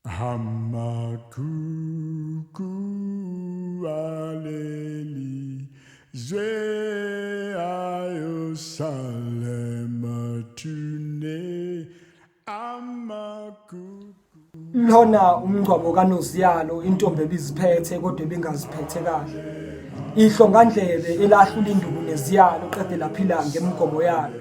Amagugu aleli zwe ayosale emathuneni amagugu. Lona umngcwabo kaNoziyalo intombi ebiziphethe kodwa ebingaziphethe kahle. Ihlongandlebe elahlula induku neziyalo qede laphila ngemigomo yalo.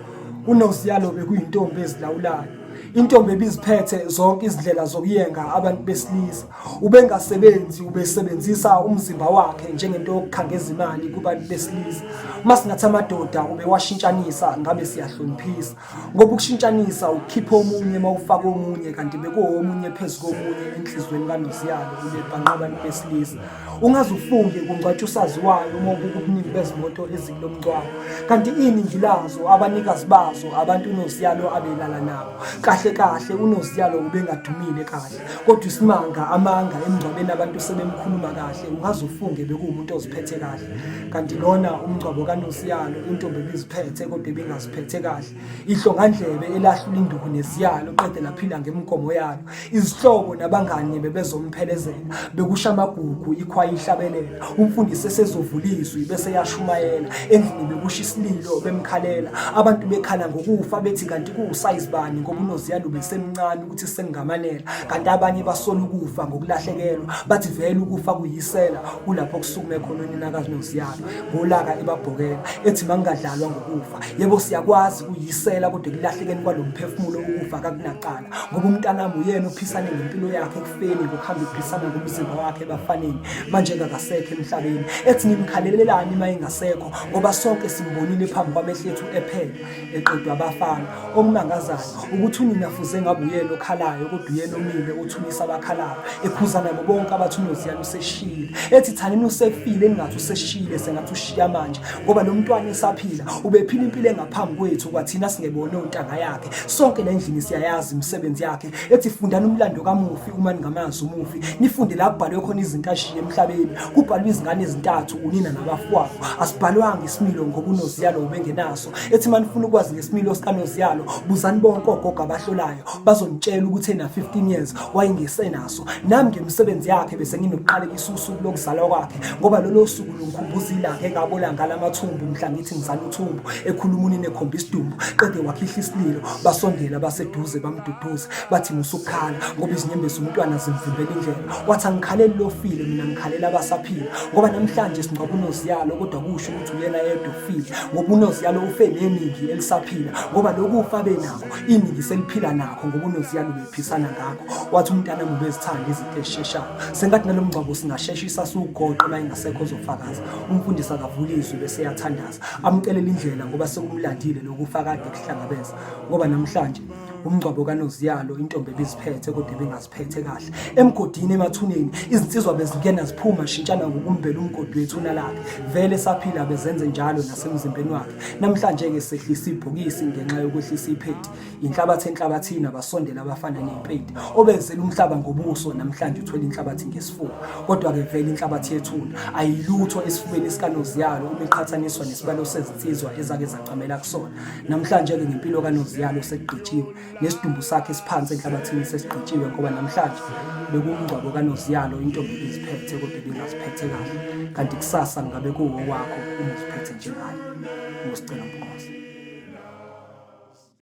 UNoziyalo bekuyintombi ezilawulayo. Intombi ebiziphethe zonke izindlela zokuyenga abantu besilisa. Ubengasebenzi, ubesebenzisa umzimba wakhe njengento yokukhangeza imali kubantu besilisa. Uma singathi amadoda ubewashintshanisa ngabe siyahloniphisa. Ngoba ukushintshanisa ukukhipha omunye uma ufaka omunye kanti bekuwomunye phezu komunye enhliziyweni kaNoziyalo ubebhanqa abantu besilisa. Ungaze ufunge kungcwatshwa usaziwayo uma ubuka ubuningi bezimoto ezikulo mngcwabo. Kanti iningi lazo abanikazi bazo abantu uNoziyalo abelala nabo. Kahle kahle uNoziyalo ubengadumile kahle. Kodwa isimanga amanga emngcwabeni abantu sebemkhuluma kahle ungaze ufunge bekuwumuntu oziphethe kahle. Kanti lona umngcwabo kaNoziyalo intombi ebiziphethe kodwa ebingaziphethe kahle. Ihlongandlebe elahlula induku neziyalo qede laphila ngemigomo yalo. Izihlobo nabangani bebezomphelezela, bekusha amagugu, ikhwaya ihlabelela, umfundisi esezovula izwi bese yashumayela, endlini bekusha isililo bemkhalela, abantu bekhala ngokufa bethi kanti kuwusayizi bani ngoba uNoziyalo ubesemncane ukuthi sengingamanela, kanti abanye basola ukufa ngokulahlekelwa, bathi vele ukufa kuyisela, kulapho kusukume khona unina kaNoziyalo ngolaka ebabhokela, ethi makungadlalwa ngokufa. Yebo siyakwazi kuyisela kodwa ekulahlekeni kwalo mphefumulo ukufa kakunacala. Ngoba umntanami uyena ophisane ngempilo yakhe ekufeni ngokuhamba ephisana ngomzimba wakhe ebafaneni manje kakasekho emhlabeni ethi nimkhalelelani uma engasekho ngoba sonke simbonile phambi kwamehlo ethu ephela eqedwa abafana okumangazayo ukuthi unina fuze ngabe uyena okhalayo kodwa uyena omile othulisa abakhalayo ekhuza nabo bonke abathi unoziyana useshiyile ethi thanini usefile ningathi useshiyile sengathi ushiya manje ngoba lo mntwana esaphila ubephila impilo engaphambi kwethu kwathina singebone ontanga yakhe Sonke la endlini siyayazi imisebenzi yakhe ethi fundani umlando kamufi uma ningamazi umufi nifunde la kubhalwe khona izinto ashiye emhlabeni kubhalwe izingane ezintathu unina nabafowabo asibhalwanga isimilo ngoba unoziyalo ubengenaso ethi uma nifuna ukwazi ngesimilo sikanoziyalo buzani bonke ogogo abahlolayo bazonitshela ukuthi ena 15 years wayengesenaso nami ngemisebenzi yakhe bese nginokuqalekisa usuku lokuzalwa kwakhe ngoba lolo suku lungikhumbuza ilanga engabola ngalamathumbu mhla ngithi ngizala uthumbu ekhuluma unina ekhomba isidumbu qede wakhihla isililo basondela baseduze bamduduze bathi musukukhala ngoba izinyembezi umntwana zimvimbela indlela wathi angikhaleli lofile mina ngikhalela abasaphila ngoba namhlanje singcwaba unoziyalo kodwa kusho ukuthi uyena yedwa ofile ngoba unoziyalo ufe neningi elisaphila ngoba lokufa benakho iningi seliphila nakho ngoba unoziyalo bephisana ngakho wathi umntana ubezithanda izinto ezisheshayo sengathi nalo mngcwabo singasheshisa siwugoqe uma engasekho ozofakaza umfundisi akavula izwi bese eyathandaza amcelela indlela ngoba sekumlandile lokufa kade kuhlangabeza ngoba namhlanje umngcwabo kaNoziyalo intombi ebiziphethe kodwa ebingaziphethe kahle emgodini emathuneni izinsizwa bezingena ziphuma shintshana ngokumbela umgodi wethuna lakhe vele saphila bezenze njalo nasemzimbeni wakhe namhlanje-ke sehlisa ibhokisi ngenxa yokwehlisa ipheti Inhlabathi enhlabathini abasondela abafana ney'mpedi. Obezela umhlaba ngobuso namhlanje uthwele inhlabathi ngesifuba. Kodwa-ke vele inhlabathi yethuna ayilutho esifubeni sikanoziyalo uma iqhathaniswa nesibalo sezinsizwa ezake zacamela kusona. Namhlanje-ke ngempilo kanoziyalo sekugqitshiwe nesidumbu sakhe siphansi enhlabathini sesigqitshiwe ngoba namhlanje bekuwumngcwabo kanoziyalo intombi ibiziphethe kodwa ibingaziphethe kahle. Kanti kusasa ngabe kuwowakho uma uziphethe njengaye. Ngosicela Mpungose.